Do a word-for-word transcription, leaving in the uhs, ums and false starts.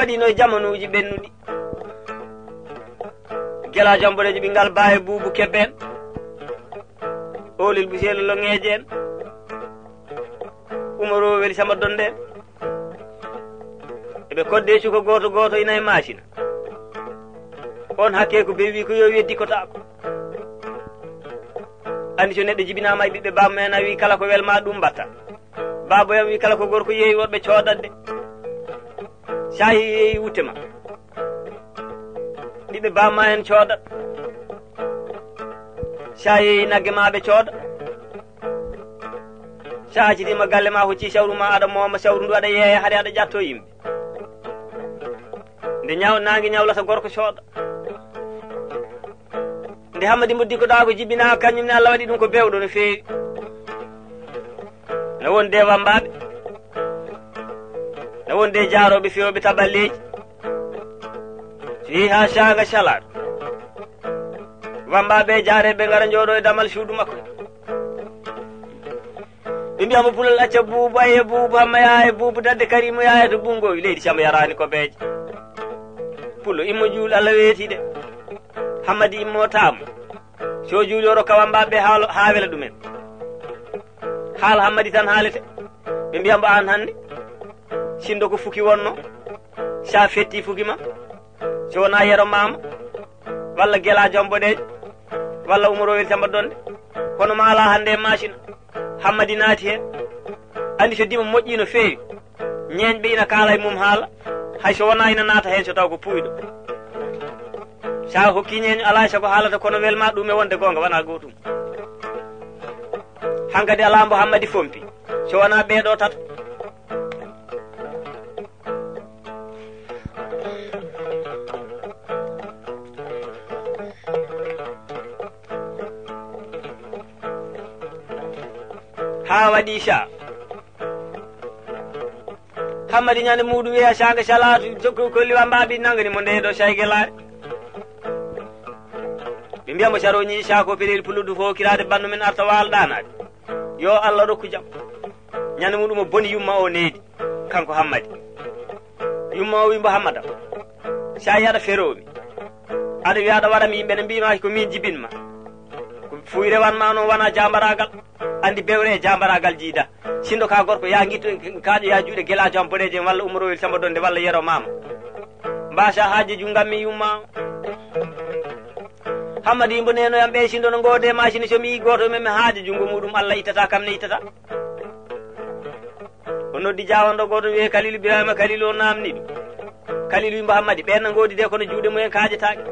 Waɗino e jamanuuji ɓennuɗi. Gelaajo am boɗeejo ɓinngal baaye buubu kebbe en. Oolel buseelo loŋeeje en. Umaro weli samba donde en. Eɓe kodde cuko gooto gooto ina e maasina. On hakke ko be wi ko yo weddi ko taako. Andi so neɗɗo jibinaama e ɓiɓɓe bamma en a wi kala ko welma ɗum mbatta. Baabo yam wi kala ko gorko yeeyi worɓe coodatde. Sa yeeyi wutte ma. Ɓiɓɓe bamma en coodat. Sa yeeyi nagge ma ɓe cooda. Sa accitima galle ma hocci sawru ma aɗa mooma sawru ndu aɗa yeeya haade aɗa ƴatto yimɓe. Nde ñaw-, naange ñawlata gorko cooda. Nde Hammadi Mboddi ko ɗa ko jibina kañum ne Allah waɗi ɗum ko bewɗo no feewi. Na wonde wambaɓe. Na wonde jaaroɓe fewɓe taballeji. So yehi ha caanga calaɗo. Wambaɓe jaareɓe ngara jooɗo e damal suudu makko. Ɓe mbiya mo pulal acca buubu aye buubu hamma yaa e buubu dadde karimu yaa e to bungowi leydi samba yarani ko beeje. Pullo immo juul Allah weeti de. Hammadi immo taamo. So juuli o rokka wambaɓe haalo ha wela ɗumen. Haala Hammadi tan haalete. Ɓe mbiya mbo an hannde. Sindo ko fuki wonno. Sa fetti fuki ma. So wona yero mama. Walla gela jom boɗeejo. Walla umoro wel samba donde. Kono ma ala hannde e machine. Hammadi naati heen. Andi so dima moƴƴi no feewi. Ñeeñɓe ina kaala e mum haala. Hay so wona ina naata heen so taw ko puuyɗo. Sa hokki ñeeño ala sago haalata kono welma ɗum e wonde goonga wona gootum. Hankadi ala mbo Hammadi fompi. So wona ɓeeɗo tata. Ha waɗi sa. Hammadi ñande muɗum wiya sanga salatu jokko kolli wa mbaɓi nangani mo nde ɗo saygelaare. Ɓe mbiya mo saroñi sa ko peɗeli pulludu fo kirade bandu men arta wal ɗanade. Yo Allah rokku jam. Ñande muɗum o boni yumma o needi. Kanko Hammadi. Yumma o wimbo Hammada. Sa yi aɗa feromi. Aɗa wiya aɗa waɗa mi yimɓe ne mbima ko min jibinma. Ko fuy rewanma noon wona jambaragal. Andi bewre e jambaragal jiida. Sindo ka gorko ya gitto kaƴo ya juuɗe gelajo am boɗeje walla umorowel samba donde walla yero mama. Mbasa haajeju ngammi yumma. Hammadi yimbo neno yam ɓe sindo no gode machine so mi yi goto men mi haaje jungo muɗum Allah ittata kam ne ittata. O noddi jawanɗo goto wiye Kalilu Ibrahima Kalilu o namni ɗum. Kalilu yimbo Hammadi ɓen na godi de kono juuɗe mumen kaƴetake.